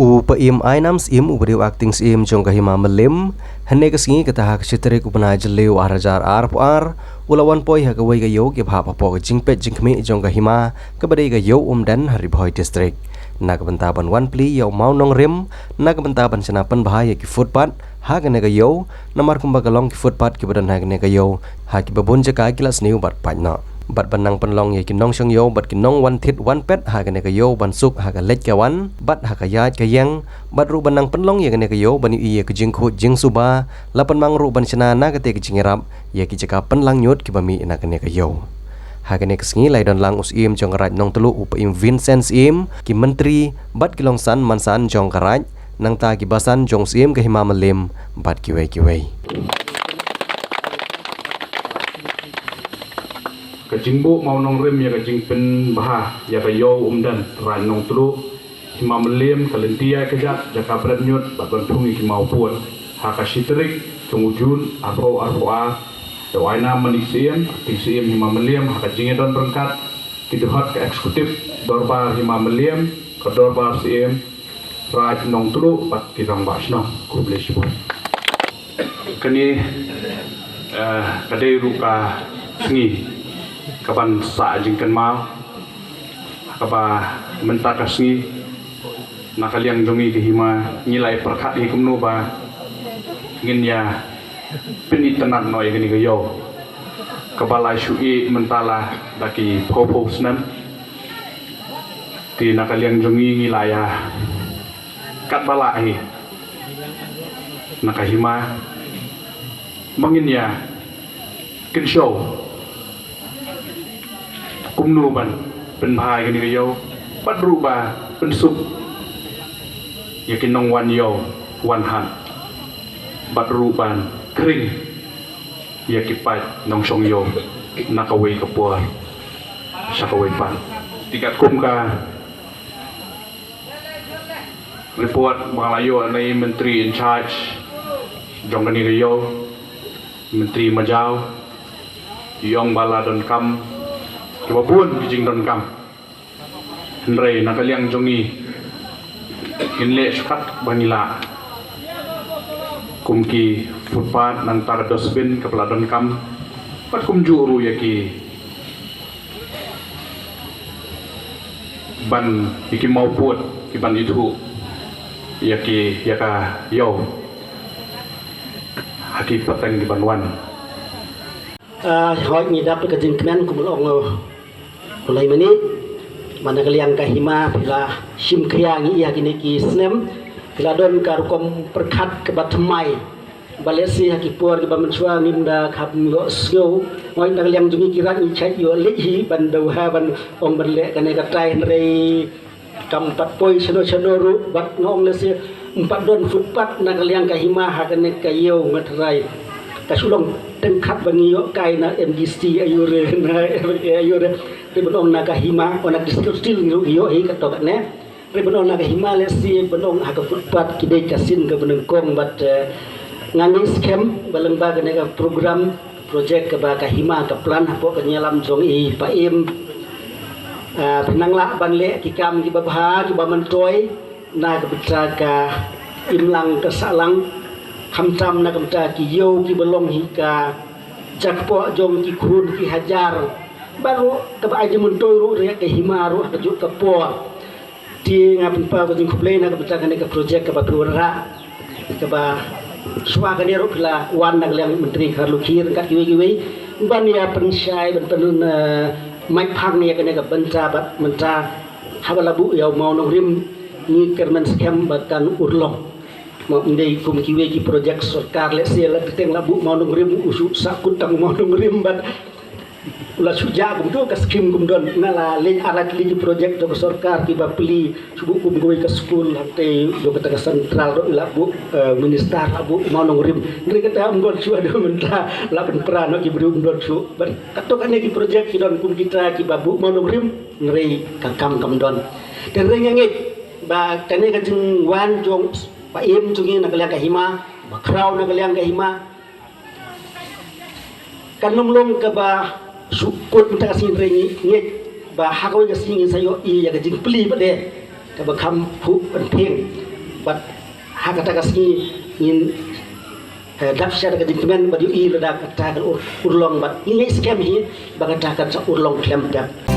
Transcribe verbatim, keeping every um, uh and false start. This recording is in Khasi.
U Paiem Ainam Syiem, uba dei u Acting Syiem jong ka Hima Mylliem, hynne ka sngi, kata ha ka shi tarik u bnai Jylliew ar hajar arphew ar, u la wan poi ha kawei ka ïew kiba hap hapoh ka jingpeit jingkhmih jong ka hima, kaba dei ka Ïew Umden ha Ri Bhoi District. Na ka bynta ban wan plie ïa u mawnongrim, na ka bynta ban shna pynbha ïa ki footpath ha kane ka ïew, namar kumba ka long ki footpath kiba don ha kane ka ïew, ha kiba bun jaka ki la sniew bad pait noh. Bad ban nang pynlong ïa ki nongshong ïew bad ki nongwan thied wan peit ha kane ka ïew ban suk ha ka leit ka wan bad ha ka ïaid ka ïeng, bad ruh ban nang pynlong ïa kane ka ïew ban ïohi ïa ka jingkhuid jingsuba, la pynmang ruh ban shna na kata ka jingïarap ïa ki jaka pynlang ñiut kiba mih na kane ka ïew. Ha kane ka sngi la ïadon lang u Syiem jong ka Raid Nongtluh u Paiem Vincent Syiem, ki myntri bad ki longsan mansan jong ka Raid, nangta ki basan jong u Syiem ka Hima Mylliem bad kiwei kiwei. Ka jingbuh mawnongrim ïa ka jingpynbha ïa ka Ïew Umden, Raid Nongtluh, Hima Mylliem, ka lynti ïaid ka jaka bret ñiut bad ban thung ïa ki mawpud. Ha ka shi tarik jong u Jun arphew arphew ar, da u Ainam Manik Syiem, Acting Syiem Hima Mylliem, ha ka jingïadon ryngkat ki dohot ka Executive Dorbar Hima Mylliem, ka Dorbar Syiem, Raid Nongtluh bad ki rangbah shnong. Khublei shibun. Kane, eh, ka dei ruh ka sngi kaban sah jingkynmaw, kaba mynta ka sngi na ka liang jong ngi ka hima ngi la ïa pyrkhat hi kumno ba ngin ïa pynitynnad noh ïa kane ka ïew kaba la shu ïeh mynta la da ki phew phew snem. Te na ka liang jong ngi ngi la ïa katba lah hi na ka hima ba ngin ïa kynshew kumno ban pynbha ïa kane ka ïew bad ruh ba pynsuk ïa ki nongwan ïew wan hat bad ruh ban khring ïa ki paid nongshong ïew na kawei ka por sha kawei pat. Te katkum ka report ba la ïoh na i Myntri in charge jong kane ka ïew, Myntri Majaw, i ong ba la donkam kiba bun ki jingdonkam. Hynrei na ka liang jong ngi ngin leh shukor ba ngi lah, kum ki footpath nangta ka dustbin kaba la donkam, bad kumjuh ruh ïa ki ban ïa ki mawpud ki ban ithuh ïa ki ïa ka ïew ha ki pateng ki ban wan. Ah, hoi ngi dap ka jingkmen kum long u lai mani. Mana ka liang ka hima phi la shim khia ngi ïa kine ki snem phi la don ka rukom pyrkhat kaba thymmai. Ba lehse ha ki por kiba mynshuwa ngim da kham ïoh sngew. Hoi na ka liang jong ngi ki rat ngi chait ïoh leh hi ban dawa ban ong ban leh kane ka tai hynrei kam pat poi shano shano ruh bad nga ong lehse ym pat don footpath na ka liang ka hima ha kane ka ïew nga trai. Ka shu long teng khat ba ngi ïoh kai na M D C aïu re na aïu re. Te ban ong na ka hima on a district still ngi ïoh hi ka to kane. Re ban ong na ka hima lehse ban ong ha ka footpath ki dei ka sien kaba nyngkong bad, eh, nga ngeit skhem ba lyngba kane ka program project kaba ka hima ka plan hapoh ka jingïalam jong i Paiem. Ah, phin nang lah ban leh ki kam kiba bha kiba myntoi na ka bynta ka imlang ka sahlang, khamtam na ka bynta ki ïew kiba long hi ka jakpoh jong ki khun ki hajar. Baroh kaba ai jingmyntoi ruh re ka hima ruh ha kajuh ka por. Te nga pynpaw ka jingkhublei na ka bynta kane ka project kaba phi wanrah kaba shuwa kane ruh phi la wan na ka liang Myntri Kharlukhi ryngkat kiwei kiwei ban ïa pynshai ban pyn, eh, mait phang ïa kane ka bynta bad mynta haba la buh ïa u mawnongrim ngi kyrmen skhem ba kan urlong. Mo ym dei kum kiwei ki project sorkar lehse la bteng la buh mawnongrim u shu sahkut tang u mawnongrim bad u la shu jah kumto ka skim kum don nga la leh arat leh ki project jong ka sorkar kiba plie shu buh kum kawei ka skul hangtei jong kata ka central ruh la buh, eh, minister la buh mawnongrim. Hynrei kata ym don shuh haduh mynta la pynpra noh ki briew ym don shuh. Bad kato kane ki project ki don kum kita kiba buh mawnongrim hynrei ka kam kam don. Te hynrei nga ngeit ba kane ka jingwan jong Paiem jong ngi na ka liang ka hima, ba khraw na ka liang ka hima. Kan long long kaba shu kut mynta ka sngi hynrei ngi ngeit ba ha kawei ka sngi ngin sa ïoh ïa ka jingplie pat de kaba kham phuh pynpheng. Bad ha kata ka sngi ngin, eh, dap sha ka jingkmen bad ïohi lada kata kan ur-, urlong bad ngin ïai skhem hi ba kata kan sa urlong khlem pep.